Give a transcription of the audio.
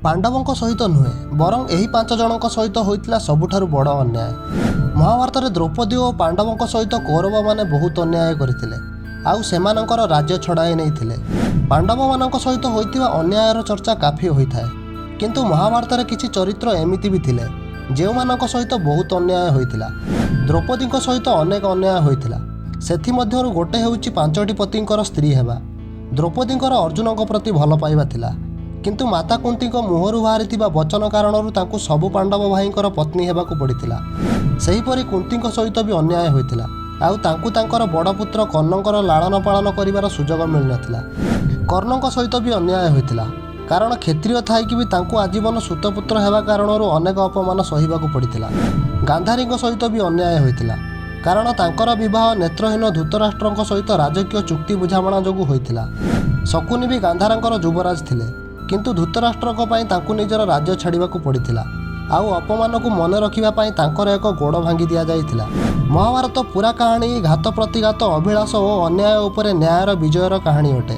ପାଣ୍ଡବଙ୍କ ସହିତ ନୁହେଁ, ବରଂ ଏହି 5 ଜଣଙ୍କ ସହିତ ହୋଇଥିଲା ସବୁଠାରୁ ବଡ଼ ଅନ୍ୟାୟ। ମହାଭାରତରେ ଦ୍ରୌପଦୀ ଓ ପାଣ୍ଡବଙ୍କ ସହିତ କୌରବମାନେ ବହୁତ ଅନ୍ୟାୟ କରିଥିଲେ ଆଉ ସେମାନଙ୍କର ରାଜ୍ୟ ଛଡ଼ାଇ ନେଇଥିଲେ। ପାଣ୍ଡବମାନଙ୍କ ସହିତ ହୋଇଥିବା ଅନ୍ୟାୟର ଚର୍ଚ୍ଚା କାଫି ହୋଇଥାଏ, କିନ୍ତୁ ମହାଭାରତରେ କିଛି ଚରିତ୍ର ଏମିତି ବି ଥିଲେ ଯେଉଁମାନଙ୍କ ସହିତ ବହୁତ ଅନ୍ୟାୟ ହୋଇଥିଲା। ଦ୍ରୌପଦୀଙ୍କ ସହିତ ଅନେକ ଅନ୍ୟାୟ ହୋଇଥିଲା। ସେଥିମଧ୍ୟରୁ ଗୋଟେ ହେଉଛି ପାଞ୍ଚଟି ପତିଙ୍କର ସ୍ତ୍ରୀ ହେବା। ଦ୍ରୌପଦୀଙ୍କର ଅର୍ଜୁନଙ୍କ ପ୍ରତି ଭଲ ପାଇବା ଥିଲା, କିନ୍ତୁ ମାତା କୁନ୍ତୀଙ୍କ ମୁହଁରୁ ବାହାରିଥିବା ବଚନ କାରଣରୁ ତାଙ୍କୁ ସବୁ ପାଣ୍ଡବ ଭାଇଙ୍କର ପତ୍ନୀ ହେବାକୁ ପଡ଼ିଥିଲା। ସେହିପରି କୁନ୍ତୀଙ୍କ ସହିତ ବି ଅନ୍ୟାୟ ହୋଇଥିଲା ଆଉ ତାଙ୍କୁ ତାଙ୍କର ବଡ଼ ପୁତ୍ର କର୍ଣ୍ଣଙ୍କର ଲାଳନ ପାଳନ କରିବାର ସୁଯୋଗ ମିଳିନଥିଲା। କର୍ଣ୍ଣଙ୍କ ସହିତ ବି ଅନ୍ୟାୟ ହୋଇଥିଲା, କାରଣ କ୍ଷତ୍ରିୟ ଥାଇକି ବି ତାଙ୍କୁ ଆଜୀବନ ସୁତପୁତ୍ର ହେବା କାରଣରୁ ଅନେକ ଅପମାନ ସହିବାକୁ ପଡ଼ିଥିଲା। ଗାନ୍ଧାରୀଙ୍କ ସହିତ ବି ଅନ୍ୟାୟ ହୋଇଥିଲା, କାରଣ ତାଙ୍କର ବିବାହ ନେତ୍ରହୀନ ଧୃତରାଷ୍ଟ୍ରଙ୍କ ସହିତ ରାଜକୀୟ ଚୁକ୍ତି ବୁଝାମଣା ଯୋଗୁଁ ହୋଇଥିଲା। ଶକୁନି ବି ଗାନ୍ଧାରଙ୍କର ଯୁବରାଜ ଥିଲେ, କିନ୍ତୁ ଧୃତରାଷ୍ଟ୍ରଙ୍କ ପାଇଁ ତାଙ୍କୁ ନିଜର ରାଜ୍ୟ ଛାଡ଼ିବାକୁ ପଡ଼ିଥିଲା ଆଉ ଅପମାନକୁ ମନେ ରଖିବା ପାଇଁ ତାଙ୍କର ଏକ ଗୋଡ଼ ଭାଙ୍ଗି ଦିଆଯାଇଥିଲା। ମହାଭାରତ ପୁରା କାହାଣୀ ଘାତ ପ୍ରତିଘାତ, ଅଭିଳାଷ ଓ ଅନ୍ୟାୟ ଉପରେ ନ୍ୟାୟର ବିଜୟର କାହାଣୀ ଅଟେ।